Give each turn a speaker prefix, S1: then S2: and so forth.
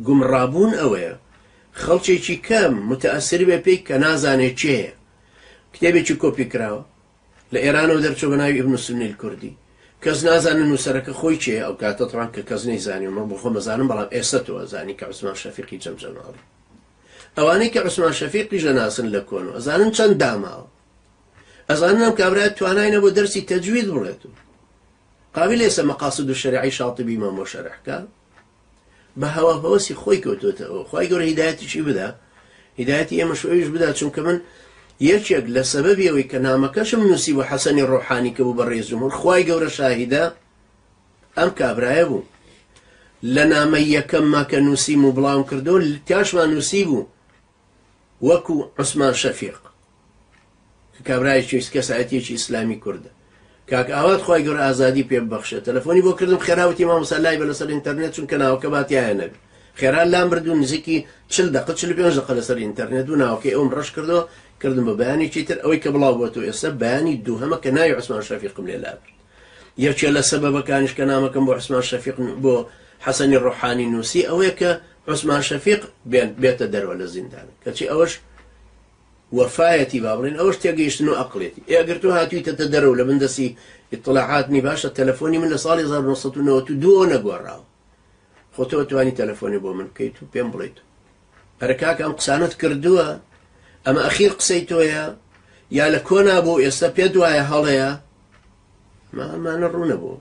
S1: گومڕابوون ئەوەیە خەڵکێکی کەم متەئەسر بێ پێی کە نازانێ کێیە. کتێبێکی کۆپی کراوە لە ئێرانەوە دەرچووە بە ناوی ابن سنی الکردی. کەس نازانێ نووسەرەکە خۆی کێیە ئەو کاتە تەبعەن کە کەس نەیزانی من بۆ خۆم ئەزانم بەڵام ئێستا تۆ ئەزانی کە عوسمان شەفیقی جەمجەماڵی. ئەوانەی کە عوسمان شەفیقیش ئەناسن لە کۆنەوە ئەزانن چەند داماوە. ئەزانن ئەم کابرایە توانای نەبوو دەرسی تەجوید بڵێت و قابل ئێستا مەقاصد الشریعەی شاطبیمان بۆ شەرح کا. بە هەوا هەوەسی خۆی کەوتۆتە ئەوە خوای گەورە هیدایەتیشی بدا هیدایەتی ئێمەش و ئەویش بدا چونکە من یەکێک لە سەبەبی ئەوەی کە نامەکەشم نووسی بۆ حەسەنی ڕۆحانی کە بوو بە ڕئیس جمهور خوای گەورە شاهیدە ئەم کابرایە بوو لە نامەی یەکەمما کە نووسیم و بڵاوم کردەوە تیاشمان نووسی بوو وەکو عوسمان شەفیق کە کابرایەکی کەسایەتیەکی ئیسلامی کوردە کاک ئاوات خوای گەورە ئازادی پێ ببەخشێ تەلەفۆنی بۆ کردم خێرا وتی مامۆستا لای بە لەسەر ئینتەرنێت چونکە ناوەکە با تیایە نەبێ خێرا لام برد و نزیکی چل دەقە 45 دەقە لەسەر ئینتەرنێت و ناوەکەی ئەوم ڕەش کردەوە کردم بە بەیانێکی تر ئەوەی کە بڵاو بۆتەوە ئێستا بەیانی دووهەمە کە ناوی عوسمان شەفیقم لێ لابرد یەکێ لە سەبەبەکانیش کە نامەکەم بۆ عوسمان شەفیق بۆ حەسەنی ڕۆحانی نووسی ئەوەیە کە عوسمان شەفیق بێتە دەرەوە لە زیندان کەچی ئەوەش وەفایەتی با بڵێن ئەوەش تێگەیشتن و ئەقڵێتی ئێ ئەگەر تۆ هاتوویتەتە دەرەوە لە بن دەستی ئیتڵاعات نی باشە تەلەفۆنی من لە ساڵی 1992 ەوە نەگۆڕاوە خۆ تۆ توانی تەلەفۆنی بۆ من بکەیت و پێم بڵیت ئەرە کاکە ئەم قسانەت کردووە ئەمە ئەخیر قسەی تۆیە یا لە کۆنا بوو ئێستا پێت وایە هەڵەیە مامانە ڕوونە بوو.